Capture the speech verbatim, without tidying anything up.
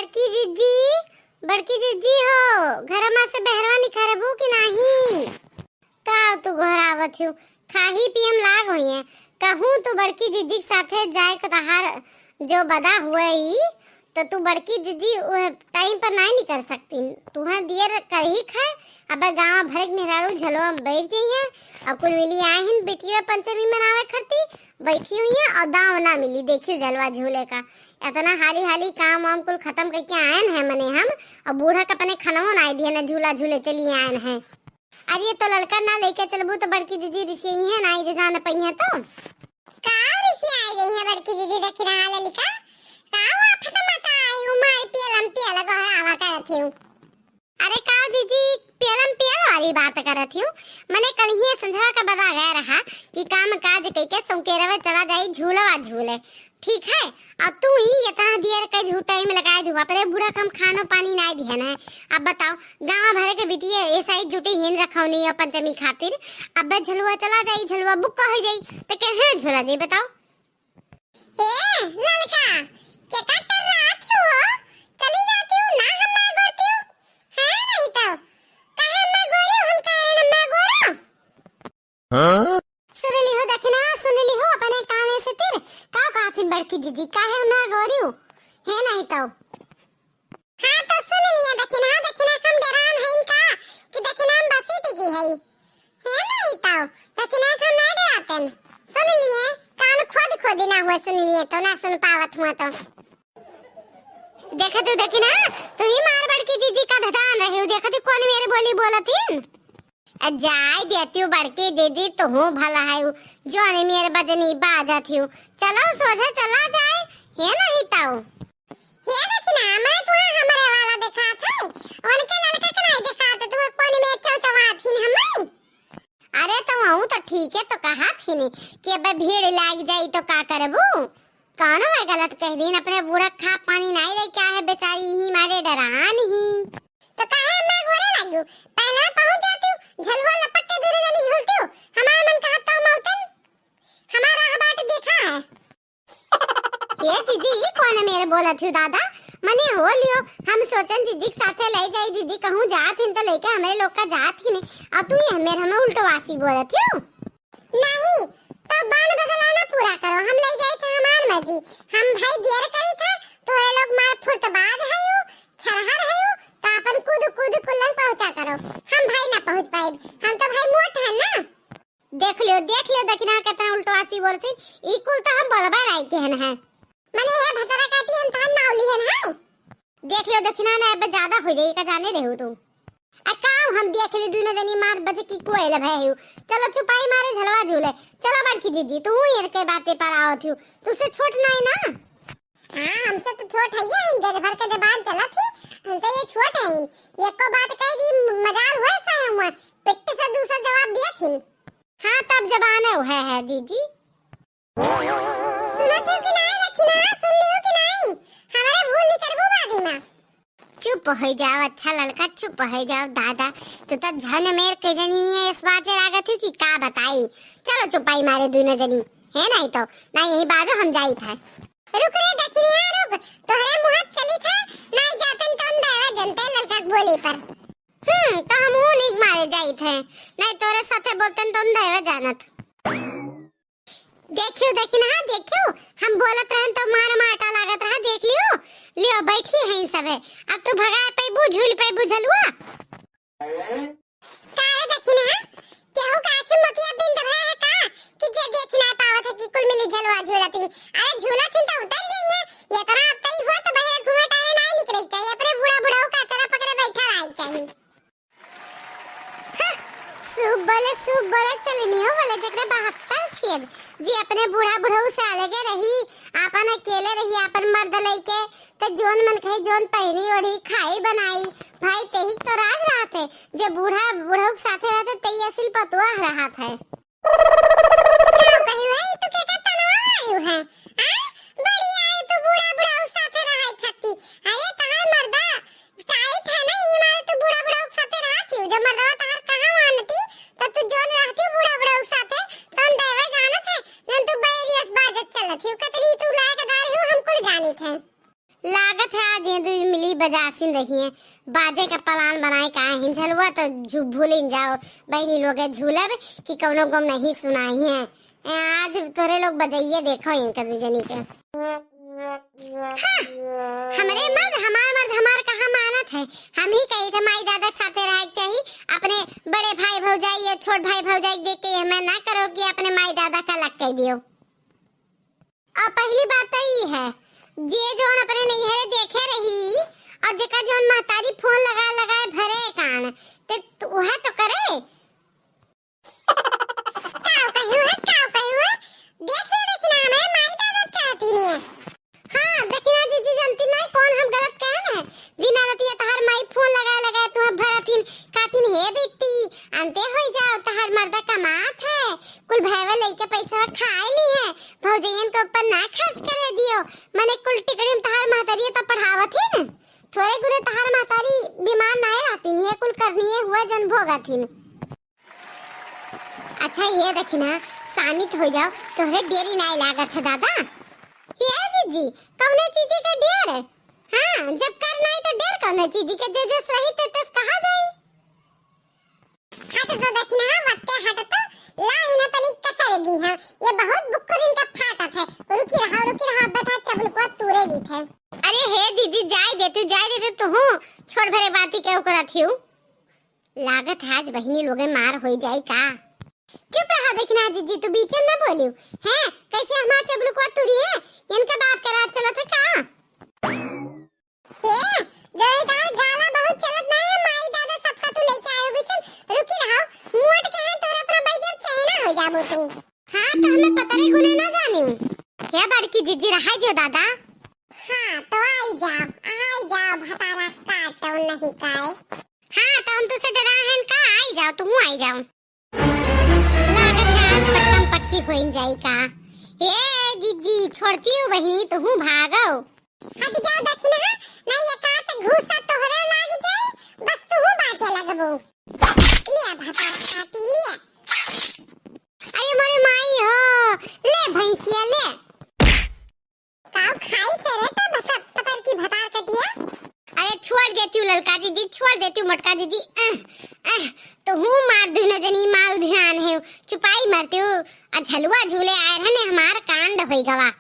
बड़की जिज्जी, बड़की जिज्जी हो, घरमा से बहरवा निकरबू कि नाही? का तू गोहरावत हिउ? खाही पियम लाग होइए। कहूँ तू बड़की जिज्जी के साथे जाए के तहार जो बदा हुए ई, तो तू बड़की जिज्जी उहे टाइम पर नाही निकर सकती। तुहे दियर करही खाए, अब गाँव भर के मेहरारू झलवा में बैठ जइहे। और कुल मिली आए हैं बिटिया पंचमी मनावे खरती, बैठी हुई है और दाव ना मिली। देखियो झलवा झूले का, इतना हाली हाली काम वाम कुल खत्म करके आयन है मने हम, और बूढ़ा के अपने खनवो ना दिए ना झूला झूले चली आयन है। अरे तो ललका ना लेके चलबू तो बड़की जिज्जी रिसियइहे ना, जो जान पइहे तो। का रिसियाई गई है बड़की जिज्जी, देखी रहा ललिका, का हुआ फतमा का आई हूँ, मार पियलम पियल गोहरावा करत हूँ। अरे का जिज्जी, पियलम पियल वाली बात करत हूँ? मने कल ही संझवा का बता गया रहा कि काम काज कइके सौकेरवा चला जाई झूलवा झूले, ठीक है? और तू ही इतना देर के झूठा ही में लगाए दू, अपने बूढ़ा कम खानो पानी नाई दिहन है। अब बताओ, गाँव भर के बिटिया ऐसा ही जुटी हिन रखौनी है पंचमी खातिर। अब झलुआ चला जाई, झलुआ बुक हो जाई, तो के है झूला जाई बताओ? ए ललका, के का कर रहा थी हो? चली जाती हूँ ना, हम ना गोरती हूँ, है नहीं तो। काहे हम ना गोरी, हम कह रहे हम ना गोरो। हाँ? सुन लिहो दखिना, सुन लिहो अपने काने से तिर। का कहथिन बड़की जिज्जी, काहे ना गोरियो? है नहीं तो। हाँ तो सुन लिया दखिना, दखिना कम डरान है इनका कि दखिना हम बसी टिकी है। है नहीं तो, दखिना हम ना डरातन। सुन लिए, कान खोद खोद ना हुआ सुन लिए तो ना सुन पावत हुआ तो। देखा तू दखिना, तू ही मार बड़की जिज्जी का धदान रही हो। देखा तू कौन मेरे बोली बोलत हिन। अ, जाए देती हूँ बड़की दीदी, तू हूँ भला है हूँ, जो अने मेरे बजनी बाजत हूँ। चलो सोझा चला जाए, है नहीं ताऊ। हे दखिना, मैं तुहा हमरे वाला देखात है, उनके लड़का के नहीं देखात, तू कौन में चौचवात हिन हमें? अरे तो वहू तो ठीक है, तो कहा थी ने कि अब भीड़ लाग जाई तो का करबू? कौनो मैं गलत कह दीन, अपने बूढ़ा खा पानी नहीं रही, क्या है बेचारी ही मारे डरान ही। तो काहे अम्मा गोरे लागू? पहले पहुंच जाती हूँ, झलुआ लपक के दूरे जानी झूलती हूँ। हमार मन कहा तो मौतन, हमारा राह बाट देखा है। ये दीदी, ये कौन है मेरे बोलत हूँ दादा? मने हो लियो, हम सोचन दीदी के साथे ले जाई, दीदी कहूँ जात हिन तो लेके हमरे लोग का जात ही नहीं, और तू ही हमें हमें उल्टो वासी बोलत हूँ। नहीं, तो बान बगलाना पूरा करो, हम ले जाए थे हमार मर्जी। हम भाई देर करी था, तो ये लोग मार फुर्तबाज है यू, छरहर है यू, तो अपन कूद कूद कुल्लन पहुंचा करो। हम भाई ना पहुंच पाए, हम तो भाई मोट है ना। देख लियो, देख लियो, दखिना कितना उल्टवासी बोलती, ई कुल तो हम बोलबा राई के हन है। मने हे भतरा काटी हम थान नाव लिहन है। देख लियो दखिना ना, अब ज्यादा हो जाई का जाने रहू तू। आ काऊ हम देख ली दुनो जनी मार बजे की कोयल भय हूँ। चलो चुपाई मारे झलवा झूले। चलो बड़की जीजी, तू हूँ इनके बातें पर आवत हूँ। तुझसे छोट नहीं ना? हाँ, हमसे तो छोट है ये, इन दिन भर के जबान चलत ही, हमसे ये छोट है इन। एको बात कह दी, मजाल हुए सहे हुए, पिट्ट से दूसरा जवाब दिए थी। हाँ, तब जबान है, है, है जीजी। सुनत हो कि नाई रखी ना, सुन लियो कि नाई? हमारे भूल नहीं करबो बादी माँ। चुप हो जाओ, अच्छा ललका, चुप हो जाओ दादा। तू तो झन मेर के जनी नहीं है, इस बात से लागत हो कि का बताई। चलो चुपाई मारे दोनों जनी, है नहीं तो, ना यही बाजो हम जाई था। रुक रे दखिनिया रुक, तोहरे मुँह चली था, ना जातन तन देवे जनते ललका के बोली पर। हम्म, तो हम हूँ नहीं मारे जाई थे, नहीं तोरे साथे बोलतन तन देवे जानत। देखियो, देखी ना, देखियो, हम बोलत रहन तो मार माटा लागत रहा, देख लियो, लियो, बैठी हैं सबे, अब तू भगा पैबू, झूल पैबू झलुआ। काहे देखी ना, केहू का आँखी मोतिया बिंद रहे है का, कि जे देखी ना पावत है कि कुल मिली झलुआ झूलत ही। अरे झूलत ही तो उतर जाई है, ये तरह अब तई हुआ तो बहरे घूमे टाहे ना निकले चाहिए, अपने बूढ़ा बूढ़ा का चरा पकड़े बैठा रहे चाहिए। हाँ, सूप बोले, सूप बोले, चलनियो बोले, जकरे बहत्तर छेद। जी अपने बूढ़ा बुढ़ऊ से अलगे रही, आपन अकेले रही, आपन मर्द लइके, त जोन मन कहे, जोन पहिनी ओढ़ी, खाई बनाई, भाई तेही तो राज रहत है। जे बूढ़ा बुढ़ऊ के साथे रहत है, तेही असिल पतुआ रहत है। का कही है, तू के का तनवा मारियो है? आ? बड़ी आई तू बूढ़ा बुढ़ऊ के साथे रहे खत्ती। अरे तहार मर्दा टाइट है ना, ये मारे तू बूढ़ा बुढ़ऊ के साथे रहत हियो। जब मर्दवा तहार कहाँ मानती, तो तू जोन रहती बूढ़ा बुढ़ऊ के साथे, तो हम देवे जानत है, जौन तू बैरियस बाजत चलत हियो। कतरी तू लायकदार हियो, हम कुल जानित है। लागत है आज ये दुई मिली जासिन रही है, बाजे का plan बनाए का है, झलुआ तो झू-, भूलिन जाओ, बहिनी लोगे झूलब कि कौनो गम नहीं सुनाई है। ए, आज तोरे लोग बजाइए देखो इनका दू जनी के। हाँ, हमरे मर्द, हमार मर्द, हमार कहाँ मानत है? हम ही कही थे माई दादा के साथे रहे के चाही, अपने बड़े भाई भौजाई या छोट भाई भौजाई के देख के हमें ना करो कि अपने माई दादा का अलग कह दियो। और पहली बात तो ई है, जे जौन अपने नैहरे देखे रही और जेकर जौन महतारी फोन लगा लगा भरे कान, ते तू वह तो करे। काव कहू है, काव कहू है? देखिए, देखिना, हमारे माई दादा चाहती नहीं है। हाँ, देखिना जीजी, जानती नहीं कौन हम गलत कहे हैं। दिना रतिया तहार माई फोन लगा लगा तू भरत हिन, कहतिन, "हे बिट्टी, अंते होई जाओ, तहार मर्दा कमात है, कुल भैवा लइके पैसा खाए ली है, भौजैयन के ऊपर ना खर्च करे दियो, मने कुल टिकड़ी में तहार महतरिया तो पढ़ावत ही न, थोरे गुरे तहार महतारी बीमार नाय रहतिन, ये कुल करनिए हुआ जन भोगत हिन।" अच्छा, ये देखिना, शांत हो जाओ, तोहरे डेरी नाय लागत है दादा। ये जीजी, कौने चीजी के डेर? हाँ, जब कर नाय तो डेर कौने चीजी के? जे जस रही ते तस कहा जाई। हट तो देखिना, वत्ते हट तो, ला इन्हें तनी कचर दी है। ये बहुत बुक्कुर इनका फाटत है। रुकी रहो, रुकी रहो, अब बता चबलुआ तूरे दी थे। अरे हे जीजी, जाय दे तू, जाय दे तू, तू हूँ छोड़ भरे बाती के ओकरा थियू। लागत है आज बहिनी लोगे मार होई जाई का। चुप रहा देखिना जीजी, तू बीचे में ना बोलियो। हैं, कैसे हमार चबलुकवा तुरी है? इनका बाप के राज चलत है का? ए, जोड़ीदार गाला बहुत चलत ना है, माई दादा सबका तू लेके आयो बीचे में। रुकी रहो, मोट के हैं तोरा अपना बैजर चहेना हो जाबो तू। हाँ, तो हमें पतरे गुने ना जानी। हे बड़की जीजी, रहाई दियो दादा। हाँ, तो आई जाओ, आई जाओ, भतारा काटो नहीं काए। हाँ, तो हम तुसे डरा हैं का? आई जाओ, तुम आई जाओ। लागत है आज पटकम पटकी होइन जाई का। ए जीजी, छोड़ती हूँ बहिनी, तुहू भागो। हट जाओ दक्षिणा, नहीं एकात घूसा तोहरे लाग जाई, बस तुहू बाजे लगबो। लिया भतार काटी, लिया। अरे मोरे माई हो, ले भैंसिया ले। काऊ खाई से रे तो भतर, पतर की भतार कटिया? अरे छोड़ देती हूँ ललका दीदी, छोड़ देती हूँ मोटका दीदी। अह, अह, तो हूँ मार दुनो जनी मार ध्यान है, चुपाई मारती हूँ। आ झलुआ झूले आए रहने हमार कांड होई गवा।